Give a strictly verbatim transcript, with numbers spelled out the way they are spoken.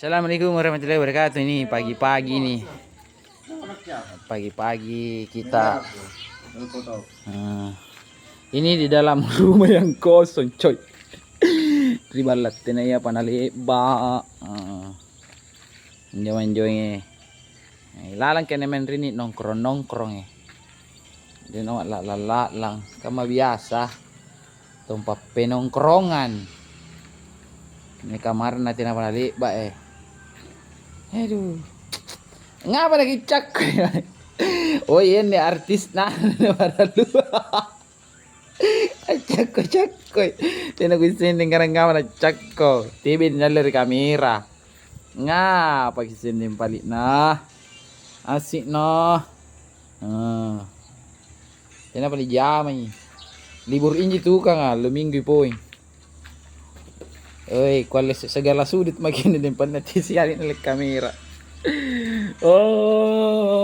Assalamualaikum warahmatullahi wabarakatuh. Ini pagi-pagi nih. Pagi-pagi kita, eh, ini di dalam rumah yang kosong, coy. Ri balla' tenaya apa nale'ba'. Eh, injo-injoe. Eh, lalang kene maeng rini nongkrong-nongkrong, eh. Deno la'lang-la'lang, kamma biasa. Tong pappenongkrongan. Ini kamarna tenapa nale'ba', eh. Aduh. Ngapa lagi cakko? Oh, iya, ini artisna. Parallu. Cakko, cakko. Tena kuisseng dengarang ngapa na cakko. Tibi nyalle ri kamera. Ngapa kisseng pali'na? Asik no. Ah. Tena pali jamai. Libur inji tukanga, allo minggu poeng. Oi, kualle se-, segala sudut maki' dempanna tisiali nalek kamera. Oh.